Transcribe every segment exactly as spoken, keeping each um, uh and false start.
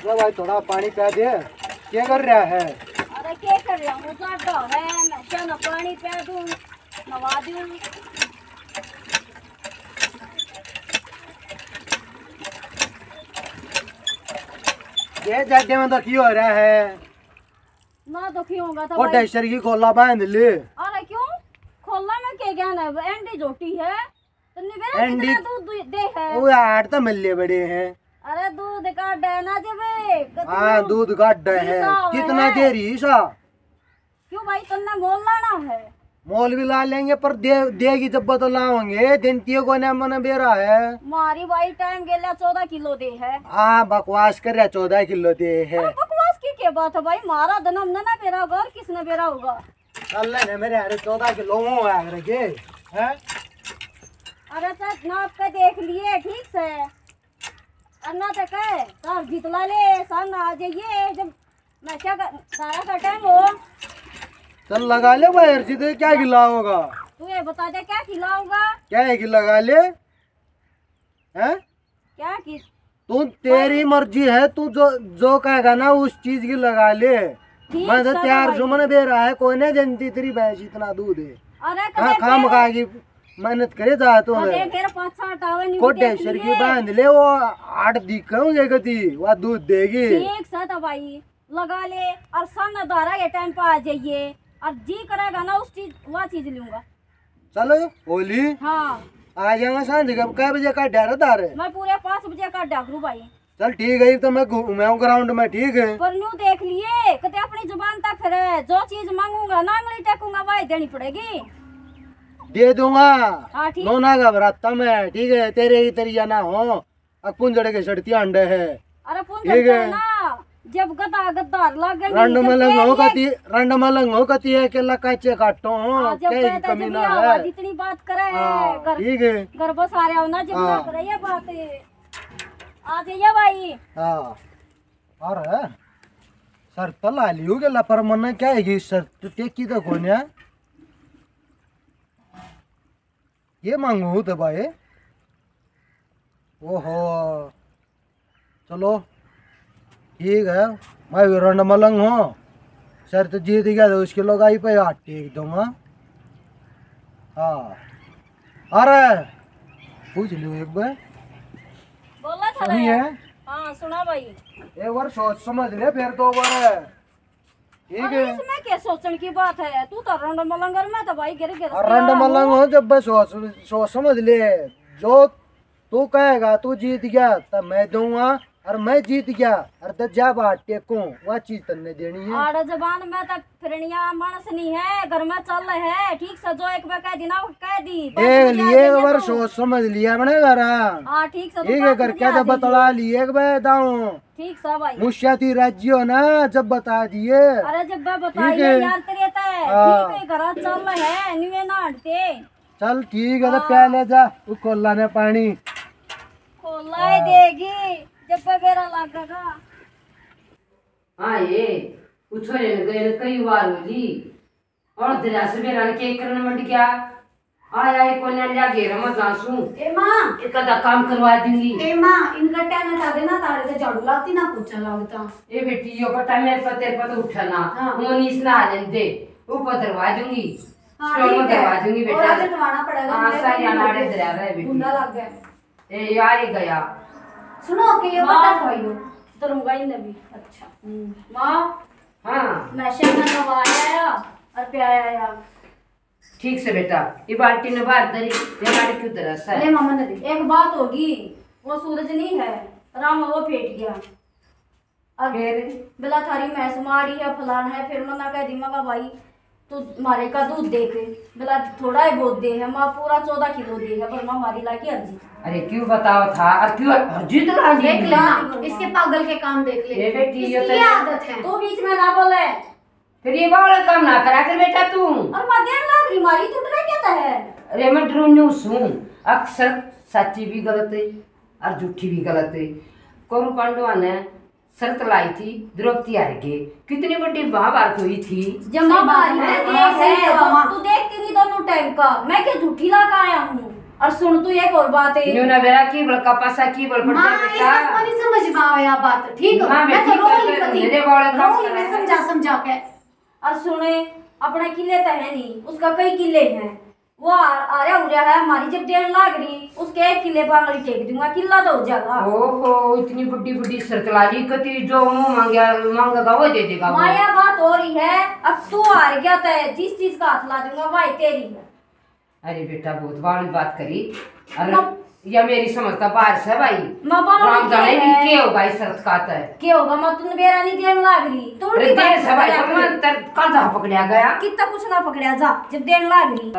अरे भाई, थोड़ा पानी प्या दे। क्या कर रहा है? अरे, क्या कर रहा हूँ? जाडा है, मैं क्या ना पानी प्या दूँ, नवा दूँ। ये जाडे में तो की हो रहा है? ना दुखी होगा तो ओ भाई। डेशर की खोला बांध ले। अरे क्यों? खोला में के ज्ञान है? एंडी झोटी है। तन्ने बेरा एंडी कितना दूध दे, दे है? ओ यार, तो मल्ले बड़े हैं। अरे दूध का डैना जे बे, कितना हाँ, दूध का डै है। ईसा कितना है। दे रही ईसा? क्यों भाई, तन्ने मोल लाना है? मोल भी ला लेंगे, पर दे, देगी जब तो लाओगे। दिन तीन को ने मन बेरा है। मारी भाई टाइम गेला चौदह किलो दे है। हाँ, बकवास कर रहा, चौदह किलो दे है। अरे बकवास की क्या बात है भाई? मारा जन्म ने ना बेरा होगा और किसने बेरा होगा? चल ले ने मेरे, अरे चौदह किलो हो आया करे के, हैं? अरे सर, नाप के देख लिए ठीक से। अन्ना तो कह, सर जितला ले, सन आ जाइए, जब नशा का, सारा का टाइम हो। चल लगा ले भाई, हर चीज क्या खिला होगा? तू ये बता दे, क्या खिला होगा? क्या है कि लगा ले? हैं? क्या की? तू, तेरी मर्जी है, तू जो, जो कहेगा ना उस चीज की लगा ले। ठीक मैं तो सर तैयार भाई। जो मैंने दे रहा है, कोई नहीं जानती तेरी भैंस इतना दूध है। अरे हाँ, कदे खाम फिर खा की मेहनत करे जा तो कदे है। फिर पाँच सात आवे नहीं कोडे देख सिर की लिए। बांध ले, वो आठ दिखाऊंगे कती, वो दूध देगी। ठीक सर तो भाई, लगा ले और सन धारा के टाइम पे आ जाइए और जी करेगा ना उस चीज, वह चीज लूंगा। चलो होली। हाँ। आ जाऊंगा सांझ के, कै बजे का डर धार? मैं पूरे पाँच बजे का डागरू भाई। चल ठीक है, तो मैं घूम आऊँ ग्राउंड में, ठीक है? पर न्यू देख लिए, कते अपनी जुबान तक फिरे, जो चीज मांगूंगा ना आंगली टेकूंगा, भाई देनी पड़ेगी। दे दूंगा। हाँ, ठीक। नो ना घबराता मैं, ठीक है? तेरे ही तरिया ना हो, अक पुंजड़ के सड़ती अंडे है। अरे ठीक पुंजड़ है। ना, जब गधा गद्दार लागे रंड नहीं, जब मलंग हो कती, रंड मलंग हो कती है, के लकाचे काटो हो, हाँ, जब क्या ही कमी ना है। जितनी बात करे है, हाँ, घर, ठीक है। घर बस आ रहा हो ना, जब हाँ। ना करे ये बात। आ जाइए भाई। हाँ। अरे, शर्त ला लियो गेला, पर मन्ने क्या है कि शर्त तो टेकी तो कोन्या। ये मांगू तो भाई। ओहो, चलो, ठीक है, मैं भी रंड मलंग हूँ। शर्त जीत गया तो उसकी लुगाई पे हाथ टेक दूंगा। हाँ, अरे, पूछ लियो एक बार। बोला था सुनिए। हाँ, सुना भाई। एक बार सोच समझ ले, फिर दो बार। ठीक अरे, है। इसमें क्या सोचने की बात है? तू तो रंड मलंग और मैं तो भाई गिर गिर और रंड मलंग हो, जब बस सोच, सोच समझ ले। जो तू कहेगा, तू जीत गया, तो मैं दूंगा, और मैं जीत गया, और दज्जा बात टेकूं, वह चीज तन्ने देनी है। आड़ा जबान में तो फिरनिया मानस नहीं है, घर में चल है, ठीक से जो एक बार कह दी ना, वो कह दी। देख लिए, एक बार सोच समझ लिया अपने घर। हाँ, ठीक से, ठीक है, घर क्या तो बतला लिए एक बार दाऊं। ठीक सा भाई। मुश्या थी राजी हो ना, जब बता दिए। अरे जब मैं बताइए यार तेरे ते, हाँ। ठीक है, घर चल है, न्यूए ना हटते। चल ठीक है, तो हाँ। पहले जा, वो खोला ने पानी। खोला ही देगी, जब पे बेरा लगेगा। हाँ, ये, वो छोरे ने गए ने कई बार हो ली। और दरिया से बेरा ने के करने मंड गया। आया, आया, कोन्या लिया घेर में जासू। ए माँ। एक आधा काम करवा दूंगी। ए माँ, इनका टैना था देना, तारे से झाड़ू लागती ना पोछा लागता। ए बेटी, यो कटा मेरे पर, तेरे पर तो उठा ना। हाँ। वो नीस ना आ लेने दे। ऊपर दरवा दूंगी। हाँ, स्टोर में ठीक है। दरवा दूंगी और बेटा। आज उठवाना पड़ेगा, हाँ, मुझे सारी भी हमारे लगे। दरिया रहे बेटी। गुंडा लग गया। ए, ये आ ही गया। सुनो, के ये माँ। पता था यो? धरूंगा इनने भी। अच्छा। हम्म। माँ। हाँ। मैं शहर में नवा आया और प्याया आया। ठीक से बेटा, ये बाल्टी ने बाहर धरी, ये बाल्टी क्यों धरा सा? ले मामा ने दी। एक बात होगी, वो सूरज नहीं है, राम वो फेट गया। और फिर? बेला थारी भैंस मारी है, फलाना है, फिर मना कह दी, मगा भाई, तू मारे का दूध देख, बेला थोड़ा ही बहुत दे है, माँ पूरा चौदह किलो दे है, पर माँ मारी लागी अर्जी। अरे क्यों बताओ था, और क्यों अर्जी तो लागी? देख लेना, इसके पागल के काम देख ले, ये बेटी, ये इसकी तो ये आदत है। तू बीच में ना बोले। फिर ये वाला काम ना करा कर बेटा तू। और माँ देर लाग रही मारी, तू डरे क्या है? अरे मैं डरू न्यू सूं, अक्सर सच्ची भी गलत है और झूठी भी गलत है। कुरु पांडवा ने शर्त लाई थी, द्रौपदी हार गई। कितनी बड़ी महाभारत हुई थी। जब मैं बाहर में देख है, तू देखती नहीं दोनों टाइम का, मैं क्या झूठी ला के आया हूँ? और सुन तू एक और बात है। न्यू ना बेरा की बलका पासा की बल पड़ माँ, जा बेटा। इसका कोनी समझ में आवे या बात, ठीक? माँ, मैं तो बेटी रो कर ही पति, मेरे वाले काम रो ही कर मैं रहा है। समझा समझा के। और सुने, अपने किले तो है नहीं, उसका कई किले हैं। वो आ, आ रहा हो रहा है, हमारी जब देन लाग रही, उसके एक किले पे आंगली टेक दूंगा, किला तो हो जाएगा। ओहो, इतनी बड़ी बड़ी शर्त ला ली, कती जो मुंह मांगेगा, मांगेगा वो दे देगा वो। माया बात हो रही है, अब तू हार गया तो जिस चीज का हाथ ला दूंगा, वही तेरी है। अरे बेटा, बहुत बड़ी बात करी। अरे माँ, या मेरी समझ तो बाहर से भाई। माँ, बाहर राम की जाने भी है? के होगा इस शर्त का तो है। के होगा? माँ, तू बेरा नहीं देन लाग रही। तू अरे उल्टी दे बात से भाई, कर रहा है। मैं तेरे काल जा पकड़या गया। कितना कुछ ना पकड़या जा, जब देन लाग रही।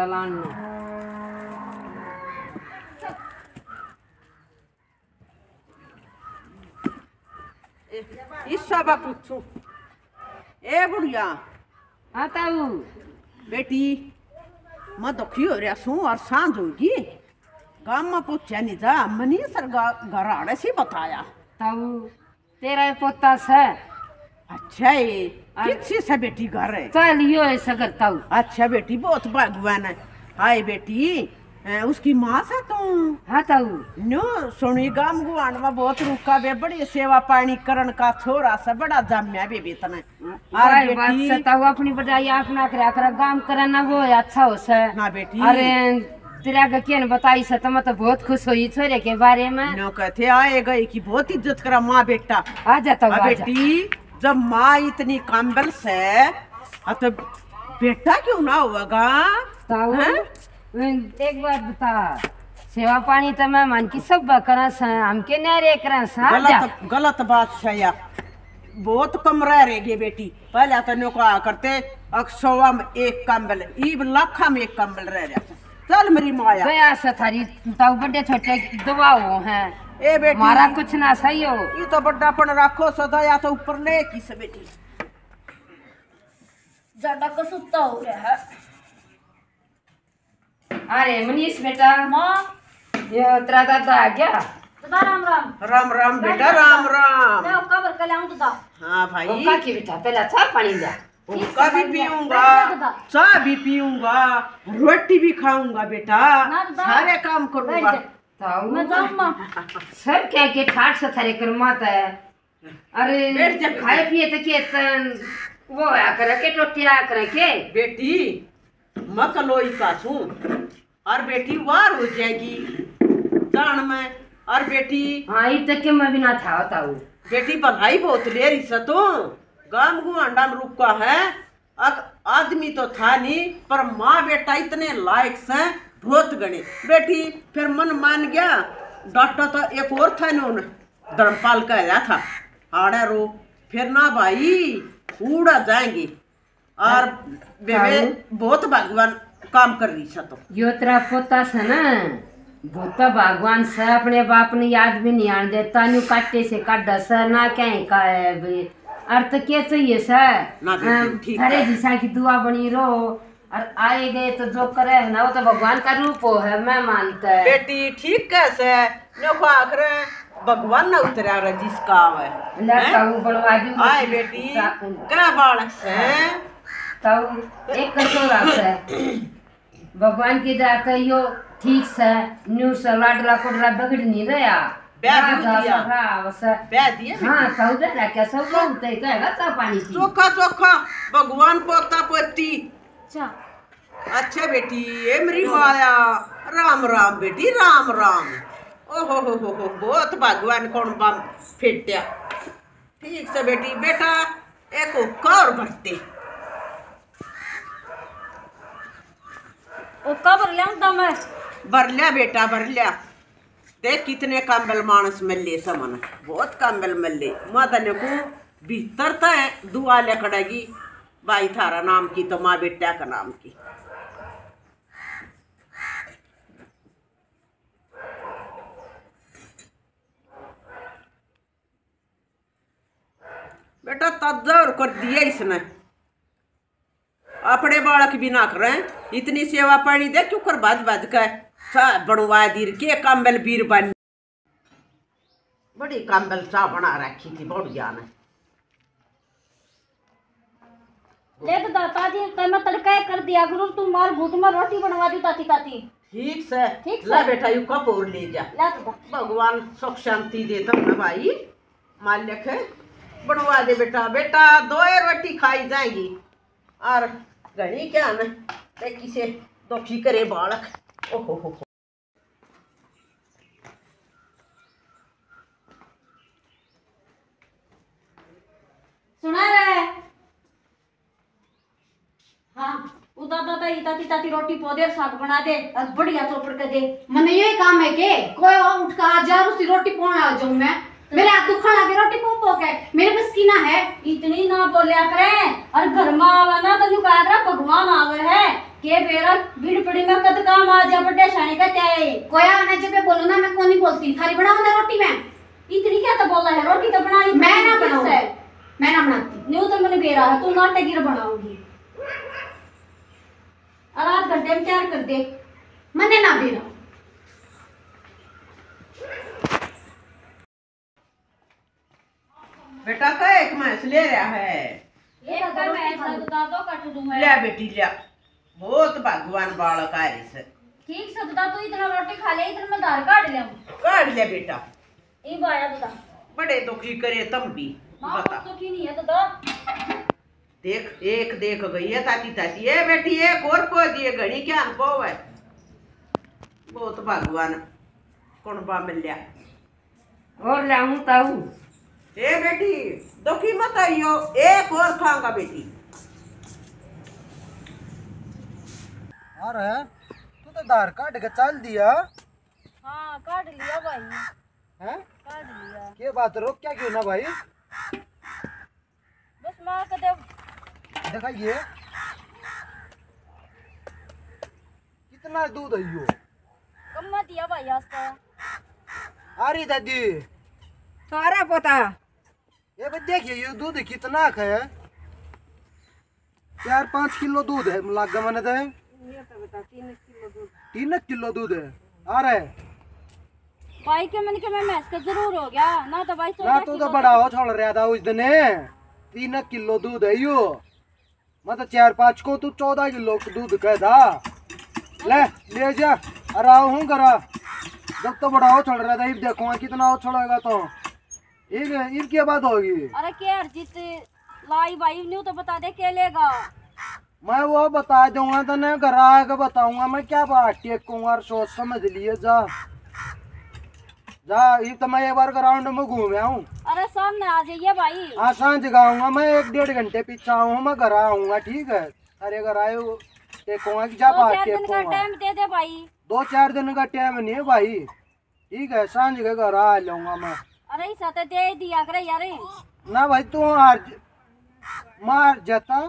ए, ईसा बा पूछू। ए बुढ़िया। हाँ ताऊ। बेटी, मैं दुखी हो रहा सूं और सांझ होगी। गाम में पूछा नहीं जा, मनीसर गा-, घर आड़े से बताया। ताऊ, तेरा ये पोता से। अच्छा है, और किसी से बेटी घर है? चल, यो है सगर ताऊ। अच्छा बेटी, बहुत भगवान है। हाय बेटी, हैं, उसकी माँ से तू? हाँ ताऊ। न्यू सुनी गाम गुआंड में बहुत रुका बे, बड़ी सेवा पानी करण का छोरा से, बड़ा जाम्या बेबे तने। अरे बात बेटी से ताऊ, अपनी बजाई आप ना करया कर, गाम करे ना वो अच्छा हो से। ना बेटी। अरे तेरा के केन बताई से तो मैं तो बहुत खुश हुई छोरे के बारे में। न्यू कहते आए गए की बहुत इज्जत करा माँ बेटा। आ जा ताऊ, आ आ जा। बेटी, जब माँ इतनी काम्बल से, हाँ, तो बेटा क्यों ना होगा? ताऊ, हैं? एक बात बता, सेवा पानी तो मैं मन की सब करा सा, हम के न्यारे करा सा, आ जा। गलत, गलत बात है या, बहुत कम रह रह गए बेटी। पहले तो न्यू कहा करते, अक सौवा में एक काम्बल, ईब लाखा में एक काम्बल रह रहा था। चल मेरी माया। गया से थारी ताऊ बड़े छोटे दवा हो हैं। ए बेटी। मारा कुछ ना सही हो। ये तो बड़ापन राखो सदा, या तो ऊपर ले की से बेटी। ज्यादा कसुत्ता हो रहा है। अरे मनीष बेटा। माँ। ये तेरा दादा आ गया? दादा राम राम। राम राम बेटा, राम राम। मैं हुक्का भर के लाऊं दादा। हाँ भाई। हुक्का की बेटा, पहला चाय पानी लिया। हुक्का भी पीऊंगा, चाय भी पीऊंगा, रोटी भी खाऊंगा बेटा, ना दादा। सारे काम करूंगा। बैठ जा। ताऊ। मैं जाऊं माँ। सब क्या के ठाट से थारे कर माता है। अरे बैठ जा बेटा। खाए पिए तो के तन वो होया करे के, टोटी आया करे के। बेटी, मैं कलोई का सूं। और बेटी वार हो जाएगी जान में। और बेटी हाँ, इब तक के मैं भी ना था बताऊ। बेटी भलाई बहुत ले रही से तू। गाम गुआंडा में रुका है। अक आदमी तो था नहीं, पर माँ बेटा इतने लायक से बहुत गणे। बेटी फिर मन मान गया। डाटा तो एक और था ने, उन धर्मपाल कह रहा था, आड़े रो, फिर ना भाई, उड़ा जाएंगे। और हाँ। बेबे हाँ। बहुत भगवान काम कर रही सा तो। यो तेरा पोता से ना, बहुत भगवान से, अपने बाप ने याद भी नहीं आन देता, न्यू काटे से काटा से, ना कहीं का है बे। और तो के चाहिए से? ना बेटी, अम, ठीक थारे है। जिसा की दुआ बनी रहो, और आए गए तो जो करे है ना, वो तो भगवान का रूप हो है, मैं मानता है। बेटी, ठीक कह से, न्यू को आखिर भगवान ना उतरा रहा जिसका आवे। ले हैं? ताऊ बनवा दी आए मुझे बेटी, का-, क्या बालक से? ताऊ एक कसोरा से। भगवान की दया से यो ठीक से, न्यू से लाडला कोडला बिगड़ नहीं रहा। ब्याह भी राजा दिया। सखा, बस। ब्याह दिए हाँ, बेटी। ताऊ दे रहा क्या सब लोग तो कहेगा चा पानी पी। चोखा चोखा, भगवान पोता पोती। अच्छा। अच्छा बेटी, ए मेरी माया, राम राम बेटी, राम राम। ओहो हो हो हो, बहुत भगवान कौन बम फेट्या। ठीक से बेटी, बेटा, एक हुक्का और भरते। हुक्का भर लिया हूँ मैं। भर लिया बेटा, भर लिया। देख कितने काम्बल मानस मिले समन, बहुत काम्बल मिले। माता ने को भीतर तय दुआ लिकड़ेगी, भाई थारा नाम की तो माँ बेटा का नाम की। बेटा ताजा और कर दिया इसने। अपने बालक भी ना करें, इतनी सेवा पानी दे क्यों कर भज भज के। सा बनवा दीर के काम्बल बीर बन। बड़ी काम्बल चा बना रखी थी बढ़िया ने। ले तो दाता जी, तै मैं तड़का ही कर दिया गुरु, तू मार घूट में रोटी बनवा दी ताती ताती। ठीक से। ठीक से। ला बेटा, यू कप और ले जा। ला तो। भगवान सुख शांति दे तमने भाई। मालिक बनवा दे बेटा। बेटा, दो ही रोटी खाई जाएगी। और घणी क्या न, ते किसे दुखी करे बालक। ओहो हो हो। सुना रे। हाँ, उ दादा तो इता ती ताती रोटी पो दे, साग बना दे और बढ़िया चोपड़ के दे। मने ये काम है के? कोई और उठ के आ जा और उसकी रोटी पोण आ जाऊं मैं। मेरे हाथ दुखण लगे रोटी पो पो के। मेरे बस की ना है। इतनी ना बोल्या करे। और घर में आवे ना तो न्यू कहा करे भगवान आवे है। के बेरा बीड़ पड़ी में कद काम आ जा बड्डे शाने का क्या है? कोई आने जब मैं बोलूं ना, मैं कौन नहीं बोलती। थारी बनाओ ना रोटी मैं। इतनी क्या तो बोला है, रोटी तो बनानी मैं ना पड़ेगी बनाऊं। से। मैं ना बनाती। न्यू तो मैंने बेरा है, तू नाटक ही बनाऊंगी। और आध घंटे में तैयार कर दे। मने ना बेरा। बेटा, का एक भैंस ले रहा है? एक का भैंस है, तो दो का टुडू है। ले बेटी, ले। बहुत भाग्यवान बालक आ रही से। ठीक से, तो तू इतना रोटी खा ले, इतना मैं धार काट ले। काट ले बेटा। ई बाया बता। बड़े दुखी करे तम भी। माँ, बता। कुछ दुखी नहीं है, तो दो। देख, एक देख गई है ताती ताती। ए बेटी, एक और पो दिए, घणी क्या अनुभव है। बहुत भगवान कुणबा मिल्या। और लाऊं ताऊ? ए बेटी, दुखी मत आइयो, एक और खाऊंगा बेटी। अरे, तू तो धार काट के चल दिया। हाँ, काट लिया भाई। हैं? काट लिया। के बात, रोक क्या क्यों ना भाई? बस माँ का देव। दिखाइए। कितना दूध है यो? कम मत दिया भाई आज तो। अरे दादी। सारा पता। ये भी देखिए, ये दूध कितना है? चार पाँच किलो दूध है, लागे मैंने तो। ये तो बता, तीन किलो दूध। तीन किलो दूध है। आ रहे। भाई के मन के मैं भैंस का जरूर हो गया ना, तो भाई ना चौदह तो, तो किलो बड़ा हो छोड़ रहा था उस दिन। तीन किलो दूध है यो। मैं तो चार पाँच को, तू चौदह किलो दूध कह था। ले, ले जा। और आओ हूँ करा। जब तो बड़ा हो छोड़ रहा था, इब देखूंगा कितना हो छोड़ेगा तो। इब, इब क्या बात होगी? अरे के हरजीत लाई भाई, न्यू तो बता दे के लेगा। मैं वो बता दूंगा तने, घर आके बताऊंगा मैं क्या बात टेकूंगा और सोच समझ लिए जा। जा, ये तो मैं एक बार ग्राउंड में घूम आऊं। अरे सामने आ जाइए भाई। हाँ, सांझ का आऊंगा मैं, एक डेढ़ घंटे पीछे आऊंगा मैं, घर आऊंगा, ठीक है? अरे घर आयो टेकूंगा कि जा तो बात चार दिन का टेकूंगा। टाइम दे दे भाई। दो चार दिन का टाइम नहीं है भाई, ठीक है, सांझ के घर आ लूंगा मैं। अरे इसा तो दे ही दिया करे यार। ना भाई, तू हार ज-, मार जाता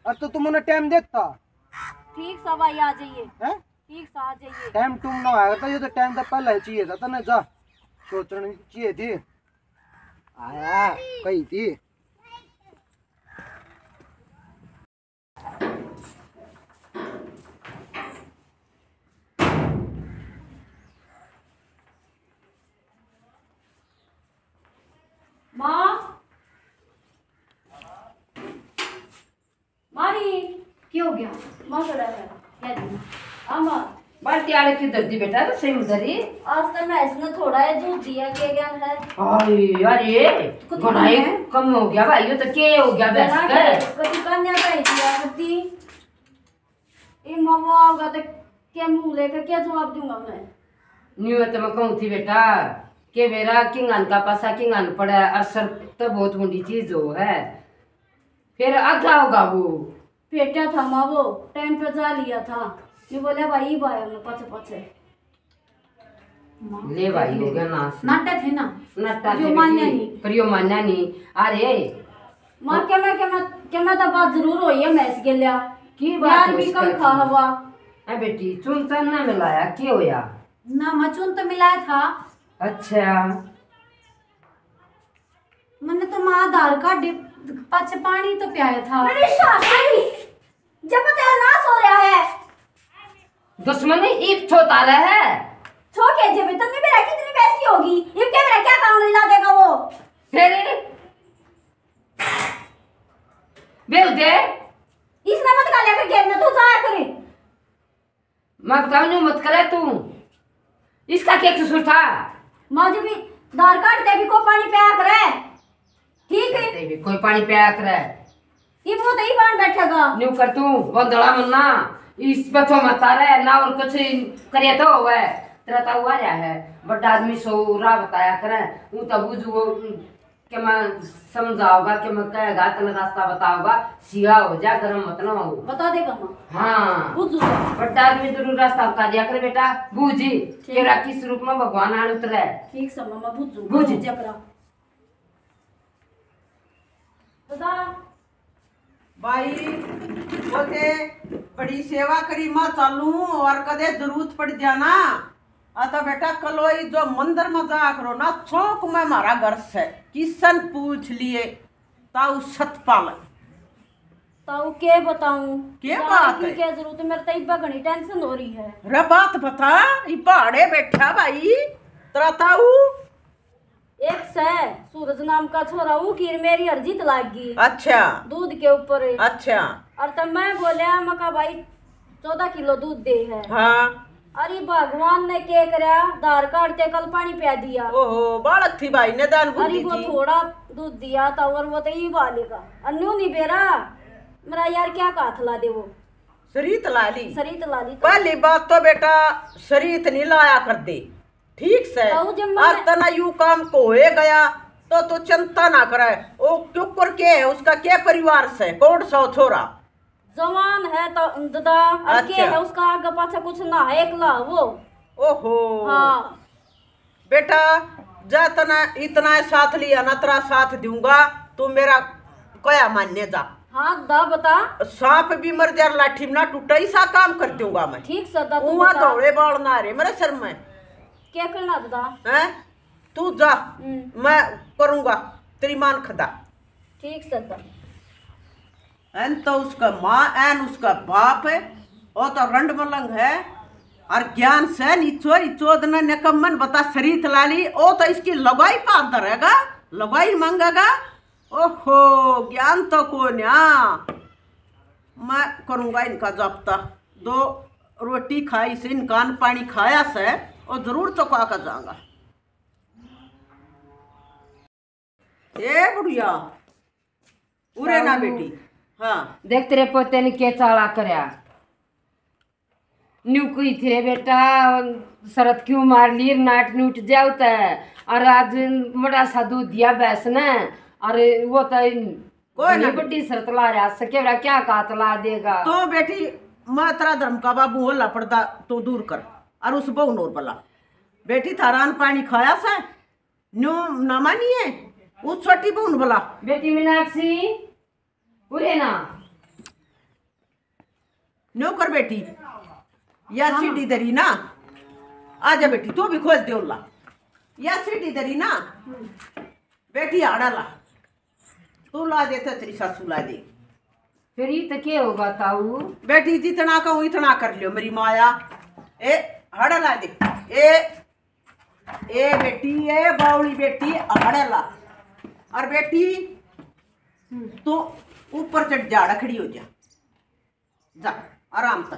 और तो तुमने टाइम देता। ठीक सा भाई, आ जाइए। हैं? ठीक सा आ जाइए। टाइम टूम ना आया था, ये तो टाइम तो पहले ही चाहिए था तने, जा सोचनी चाहिए थी। आया कही थी। माँ, मारी। क्या हो गया? माँ खड़ा है। क्या दी? आ माँ। बाल्टी आड़े क्यों धर दी बेटा, रसोई में धरी? आज तो मैं इसने थोड़ा है दूध दिया, के ज्ञान है। अरे, अरे, कुछ घणा ही नहीं है। कम हो गया भाई, ये तो के हो गया भैंस घणा का? के, कभी कान्या का ही दिया करती। ए मामा आऊंगा तो क्या मुंह लेकर क्या जवाब दूंगा मैं? न्यू तो मैं कहूँ थी बेटा, के मेरा किंगान का पासा किंगान पड़ा है, असर तो बहुत बुरी चीज हो है। फिर आधा होगा वो। पेटा था माँ, वो टाइम पे जा लिया था। ये बोला भाई, भाई मैं पाछे पाछे। माँ, ले भाई, हो गया नाश। नाटा थे ना। नाटा यो थे मान्या बेटी, नहीं। पर यो मान्या नहीं। अरे। माँ, के मैं, के मैं, के मैं तो बात जरूर होई है भैंस के लिया। की बात यार हो भी कम सकती खा है? हवा। ए बेटी, चुन चन ना मिलाया, के होया? ना, मैं चुन तो मिलाया था। अच्छा। मैंने तो माँ आधार कार्ड पाछे पानी तो पियाया था। मेरी सास है, जब तेरा नाश हो रहा है। दुश्मनी इब छोता रहे। छो के जे तन्ने मेरा कितनी बेइज्जती होगी। इब के मेरा क्या काम ला देगा वो? फिर बेहुदे। इसने मत गालिया कर, गेम में तू जाया करे। मैं बताऊं, न्यू मत करे तू। इसका क्या कसूर था? माँ जी भी धार काट दे, भी को पानी पिया करे। ठीक है। ते भी कोई पानी पिया करे। ये वो तो ही बांध बैठेगा। न्यू कर तू, बंदला मन्ना। इस पे तो मत आ रहा है ना, और कुछ करे तो हुआ है। तेरा ताऊ आ रहा है, बड़ा आदमी सौ राह बताया करे। वो तो बुझ वो के मैं समझाओगा, के मैं कहेगा, तने रास्ता बताओगा। सिया हो जा, गरम मत ना हो। बता देगा माँ। हाँ। बुझ जाऊंगा। बड़ा आदमी जरूर रास्ता बता दिया करे बेटा। बूझी, ठीक। तेरा किस रूप में भगवान आन उतरे। ठीक से माँ, मैं बुझ जाऊंगा। बूझ। बुझ जा करा। दादा। भाई, वो ते बड़ी सेवा करी, मैं चालू हूँ, और कदे जरूरत पड़ जाना, आ तो बेटा कलोई जो मंदिर में जाया करो ना, चौक में म्हारा घर से, किसन पूछ लिए, ताऊ सतपाल। ताऊ के बताऊं? के जाने बात की है? क्या जरूरत है? मेरे तो इब्बा घणी tension हो रही है। रे बात बता, इब्बा आड़े बैठा भाई, तेरा ताऊ। एक सै सूरज नाम का छोरा, ऊ की मेरी हरजीत लाग गई। अच्छा। दूध के ऊपर। अच्छा। और तब मैं बोलिया, मैं कहा, "भाई, चौदह किलो दूध दे है।" हाँ। अरे भगवान ने के करया, धार काटते कल पानी पिया दिया। ओहो, बालक थी भाई, निदान अरे बुद्धि वो थी। थोड़ा दूध दिया था और वो तो ये वाले का। और न्यू नहीं बेरा, मेरा यार क्या का हाथ ला दे वो। सरीत ला ली। सरीत ला ली तो। पहली बात तो बेटा, सरीत नहीं लाया कर दे। ठीक से। ताऊ, जब मैं और तना यू काम को होए गया, तो तू चिंता ना करे। ओ क्यों कर के है, उसका क्या परिवार से, कौन सा छोरा? जवान है तो दादा, और के अच्छा। है उसका आगे पाछे कुछ ना है, एकला वो। ओहो। हाँ। बेटा, जा तना इतना साथ लिया ना, तेरा साथ दूंगा, तू मेरा कया मान्य जा। हाँ, दा बता। सांप भी मर जा, लाठी में ना टूटा, ऐसा काम कर दूंगा मैं। ठीक से दा, तू उमा बता। धोले बाल ना रे मेरे सिर में। क्या करना दादा? हैं? तू जा, हम्म। मैं करूंगा तेरी मान खदा। ठीक से दा। एन तो उसका माँ, एन उसका बाप, ओ तो रंड मलंग है। और ज्ञान से नी छोरी चोद ने निकम्मन बता सरीत लाली, ओ तो इसकी लुगाई पांतर हैगा, लुगाई मांगेगा। ओहो, ज्ञान तो कोन्या। मैं करूंगा इनका जब्ता। दो रोटी खाई से, इनका अन्न पानी खाया से, और जरूर चुका कर जाऊंगा। ए बुढ़िया, उरे ना बेटी। हाँ। देख तेरे पोते ने के चाला करया। न्यू कही थे बेटा, शरत क्यों मार ली, नाट नूट जाओ तै। और आज मड़ा सा दूध दिया भैंस ने, और वो तो कोई ना बड़ी शरत ला रहा सके, क्या कात ला देगा। तो बेटी, मैं तेरा धर्म का बाबू होला पड़दा, तू दूर कर। और उस बहू नोर बला, बेटी थारा अन्न पानी खाया से, न्यू ना मानिए, उस छोटी बहू ने बुला। बेटी मीनाक्षी, उरे ना। न्यू कर बेटी, या हाँ। सीढ़ी धरी ना, आजा बेटी, तू भी खोल दे उल्ला। या सीढ़ी धरी ना, बेटी आड़ा ला, तू ला दे तो तेरी सासू ला दे। फिर ये तो के होगा ताऊ? बेटी जितना कहूँ इतना कर लियो मेरी माया। ए, हड़ा ला दे। ए, ए बेटी, ए बावली बेटी, हड़े ला। और बेटी, तू ऊपर चढ़ जा, खड़ी हो जा। जा, आराम से।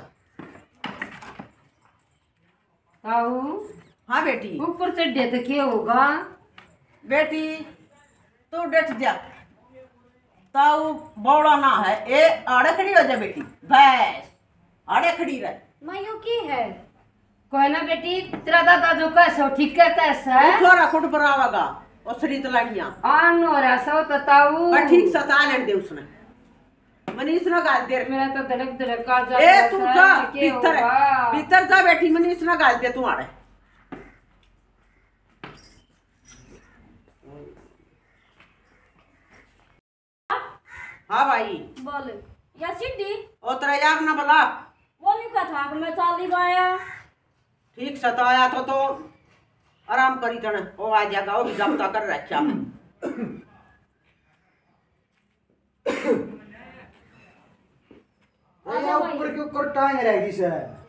ताऊ? हाँ बेटी। ऊपर चढ़े तो के होगा? बेटी, तू डट जा। ताऊ बौड़ा ना है। ए, आड़े खड़ी हो जा बेटी। बस, आड़े खड़ी रह। मैं यूं की है? कोई ना बेटी, तेरा दादा जो कैसे हो, ठीक है, कैसे है? वो छोरा खुद पर आवेगा, वो सरीत लानिया। आन हो रहा सो तो ताऊ। पर ठीक सता लेन दे उसने। मनीष ना गाल दे। मेरा तो धड़क धड़क आ जा ए, रहा तू है, जा, क्या भीतर, होगा? भीतर जा बेटी, मनीष ना गाल दे तू आड़े। हाँ भाई। बोल। या सीढ़ी? ओ तेरा यार ना भला। वो नहीं कहा था कि मैं चाली बाया। ठीक सताया तो, तो आराम करी तने। ओ आ जाएगा, वो भी जमता कर रखा। अरे, ऊपर के ऊपर टांग रहेगी सर।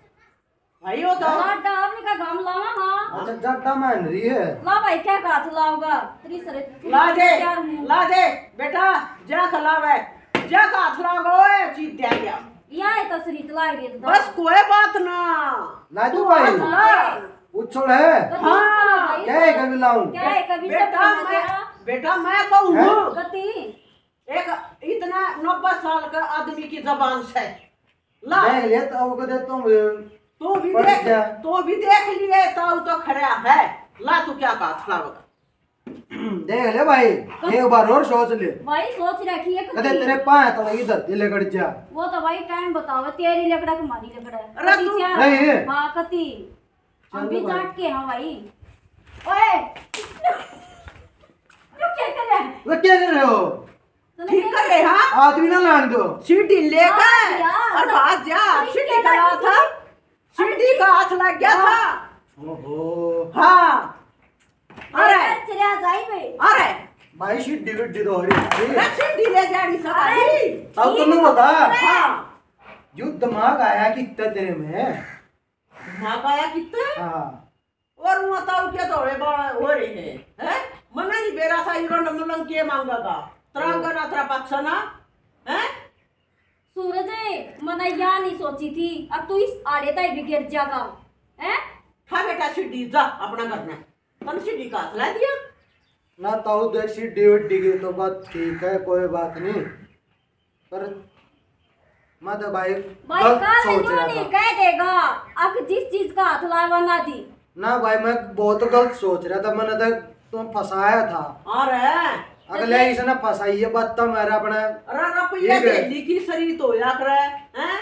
भाई, वो तो जाडा आपने का घाम लावा, हाँ। अच्छा, जाडा में रही है। ला भाई, क्या हाथ लाओगा? तेरी सरे ला दे, तैयार हूँ। ला दे, बेटा, जा खा लावे। जा का हाथ लाओगा, ओए, चीज दे दिया। या है तसरीत लाग गई तो बस कोई बात ना। ला तू तू भाई। हाथ ला। उछल है। कभी हाँ। उछल भाई। क्या है कभी लाऊं? क्या है कभी सब बेटा, करना मैं, तेरा? बेटा, मैं कहूँ हैं? हूँ। कति? एक इतना नब्बे साल का आदमी की जबान से। ला। देख ले तो वो कदे तुम तू भी पड़ देख, जा। तू भी देख लिए, ताऊ तो खड़ा है। ला, तू क्या बात लावेगा? देख ले भाई, कब एक बार और सोच ले। भाई, सोच रखी है कदे कति? तेरे पाए तो लगी धरती लगड़ जा। वो तो भाई टाइम बताओ, तेरी लकड़ा कि मारी लकड़ा है। अरे कति तू क्या? नहीं है। हाँ, कति? हम चल भी भाई। जाट के हाँ भाई। ओए, तू क्या कर रहा है? वो क्या कर रहे हो? तूने ठीक क्या कर रहे, हाँ? आदमी ना लान दो। सीढ़ी लेकर हाँ यार, और सब भाग जा। सीढ़ी सीढ़ी लेकर का हाथ था। सीढ़ी का हाथ लग गया हाँ। था। ओहो। हाँ। अरे। लेकर चले आ जाई बे। अरे। भाई सीढ़ी विड्डी तो हो रही थी। अरे सीढ़ी ले जानी अरे। सवारी। तब तुम्हें बता। हाँ। जो दिमाग आया कितना तेरे में। दिमाग आया कितना? हाँ। और वो ताऊ के तो हवे बाल हो रहे हैं, हैं? मने नहीं बेरा था, इरो न मलंग के मांगेगा। तरांगा ना तेरा पाछा ना, हैं? सूरज, मने या नहीं सोची थी, अब तू इस आड़े ताई भी गिर जागा, हैं? खा बेटा सीढ़ी, जा अपना घर में। तन सीढ़ी का हाथ ला दिया? ना ताऊ, देख सीढ़ी उड्डी गई तो बात ठीक है, कोई बात नहीं, पर मैं तो भाई भाई, गलत काल सोच न्यू रहा नहीं था। कह देगा, अक जिस चीज का हाथ लावा ना दी। ना भाई, मैं बहुत गलत सोच रहा था, मैंने तो तुम फंसाया था। अरे, अगले तो इसने फंसाई, ये बात तो मेरा अपना अरे रुपया ठीक है। दिल्ली की सरी तो या करे, हैं?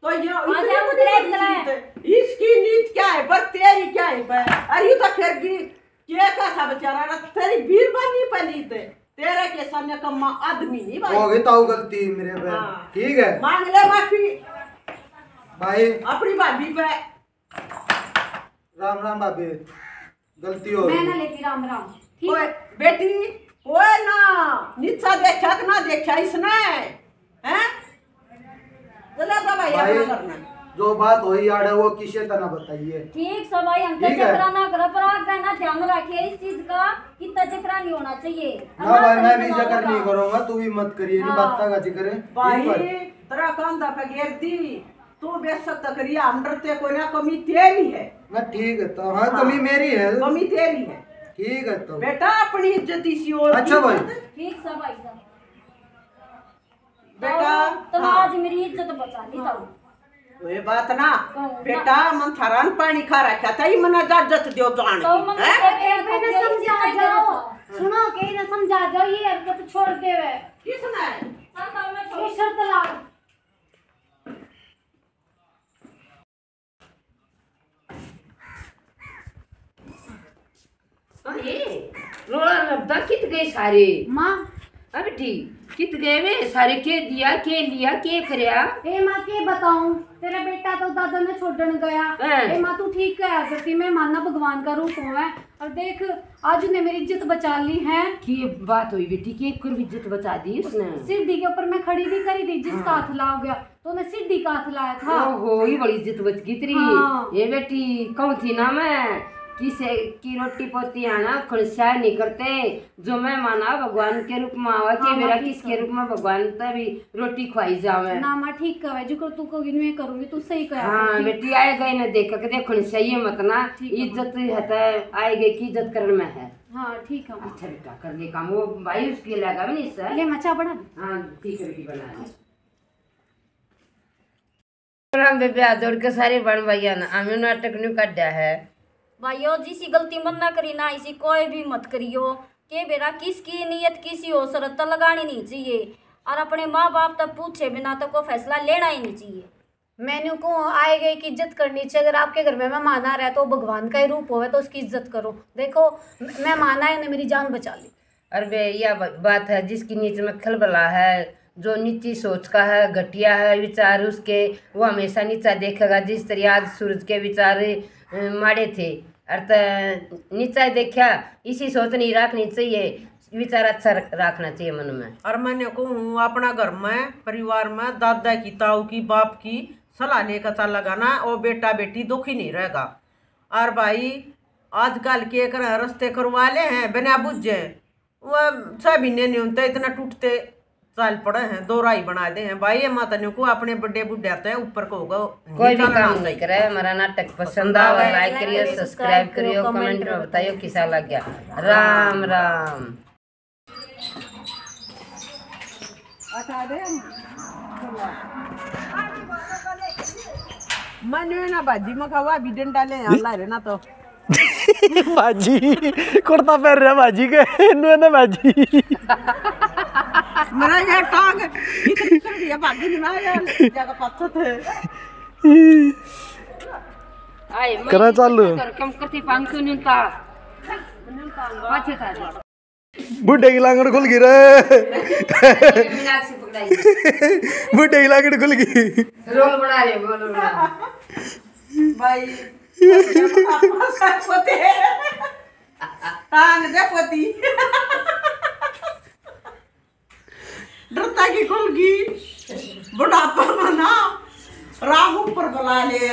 तो ये आजा, इतनी बड़ी उतरा, बड़ी इतरा। चीज है। इसकी नीत क्या है, पर तेरी क्या है, पर अरे ये तो फिर भी के का था बेचारा, ना तेरी बीरबानी पे नीत है। तेरे के सामने कम्मा आदमी नहीं भाई। हो गई ताऊ गलती मेरे पे। हाँ। ठीक है। मांग ले माफी भाई। अपनी भाभी पे। राम राम भाभी, गलती हो मैं गई। ना लेती राम राम। ठीक ओए, है। बेटी, ओए ना, नीचा देखा कि ना देखा इसने, हैं? चला जा भाई, भाई, अपना करना। जो बात हुई यार, वो किसे तना बताइए। ठीक सब भाई, हम तो ठीक है। जकरा ना करो, पर आगे ना ध्यान रखिए इस चीज का, कि तो जकरा नहीं होना चाहिए। ना ना भाई, मैं भी जकरा नहीं करूंगा, तू भी मत करिए, इन हाँ। बातों का जिक्र। भाई, ठीक भाई। तेरा कांधा पे गिर दी, तू बेइज्जत करिए, हम डरते कोई ना, कमी तेरी है। ना ठीक है तो, हाँ, हाँ। कमी मेरी है। कमी तेरी है। ठीक है तो। बेटा, अपनी इज्जत इसी और अच्छा की भाई। मत। ठीक सब भाई साहब। बेटा, तो हाँ। आज मेरी इज्जत बचा ली हाँ। तो। वे बात ना, कहूँ ना। बेटा, मन थारा न पानी खा रखा था, ये मना इजाजत दियो जान तो की, मन हैं? के ए, ए, इन्हें समझा जाओ। सुनो, के इन्हें समझा जाओ, ये हरकत छोड़ दे वे। किसने? ये शर्त ला। अरे, रोला रब्दा कित गए सारे? माँ। अब ठीक, कित गए वे सारे? के दिया, के लिया, के करया? ए माँ, के बताऊं, तेरा बेटा तो दादा ने छोड़न गया। हैं। ए माँ, तू ठीक कहा करती, मेहमान ना भगवान का रूप होवे। और देख, आज ने मेरी इज्जत बचा ली है। की बात हुई बेटी, के कर इज्जत बचा दी उसने? सीढ़ी के ऊपर मैं खड़ी नहीं करी थी, जिसका हाँ। हाथ लाग गया। तो मैं सीढ़ी का हाथ लाया था। ओहो, ये बड़ी इज्जत बच गई तेरी। हाँ। ये बेटी, कहूँ थी ना मैं, किसे की रोटी पोती आना, खुणस्या नहीं करते। जो मेहमान आवे, भगवान के रूप में आवे, के हाँ, मेरा ठीक किसके है। रूप में भगवान तभी रोटी खुआई जावे। ना, माँ, ठीक कहे, जो कर तू कहोगी, मैं करूँगी, तू सही कहे। हाँ, बेटी, आए गए ने देख के देखो, सही है मत ना। ठीक है, माँ। इज्जत है, तो आए गए की इज्जत करने में है। हाँ, ठीक है, माँ। अच्छा बेटा, कर ले काम, वो भाई उसके लगा भी नहीं सर। ले, माँ, चाय बना दे। हाँ, ठीक है बेटी, बना दे। राम बेबे, हाथ जोड़ के सारे बहन भाइयां ने हमें नाटक न्यू काढ़ा है। भाइयों, जिसी गलती मन ना करी ना, इसी कोई भी मत करियो। के बेरा किसकी नीयत किसी और शरत तक लगानी नहीं चाहिए, और अपने माँ बाप तक पूछे बिना तो कोई फैसला लेना ही नहीं चाहिए। मैंने को आए गए की इज्जत करनी चाहिए। अगर आपके घर में मेहमान आ रहा है तो भगवान का ही रूप होवे, तो उसकी इज्जत करो। देखो, मेहमान आए ने मेरी जान बचा ली। अरे बे, या ब-, बात है, जिसकी नीच में खलबला है, जो नीची सोच का है, घटिया है विचार उसके, वो हमेशा नीचा देखेगा। जिस तरह आज सूरज के विचार, अ, माड़े थे, अर त नीचा ही देखा, इसी सोच नहीं रखनी चाहिए, विचार अच्छा रख-, रखना चाहिए मन में। और मैंने कहूँ, अपना घर में, परिवार में दादा की, ताऊ की, बाप की सलाह लेकर चलेगा ना, वो बेटा बेटी दुखी नहीं रहेगा। और भाई, आजकल के कर रस्ते करवा ले हैं बिना बुझे, वो छह महीने नहीं होते इतना टूटते। चल पड़े हैं, दो राय बना दे हैं भाई। ये माता न्यू को अपने बड़े बूढ़े आते हैं, ऊपर को होगा, कोई भी काम नहीं करे। हमारा नाटक पसंद आवे, like करियो, subscribe करियो, comment में बताइयो किसा लग गया। राम राम। मनु ना भाजी मखावा भी डंडा ले, अल्लाह रे ना तो। भाजी, कुर्ता पहन रहा भाजी के, नु ना भाजी। मेरा ये टांग इतनी कर दिया, भागी नहीं ना यार, जगह पत्थर थे। आए, मैं करा चालू। कर, कम करती पाँच सौ न्यूनता। पाछे था। बूढ़े की लांगड़ खुल गई रे। मीनाक्षी पकड़ाई। बूढ़े की लांगड़ खुल गई। रोल बना रहे, रोल बना। भाई, पोते। टांग दे पोती। डरता की खुल गई। बुढ़ापा में ना, राम ऊपर बुला ले।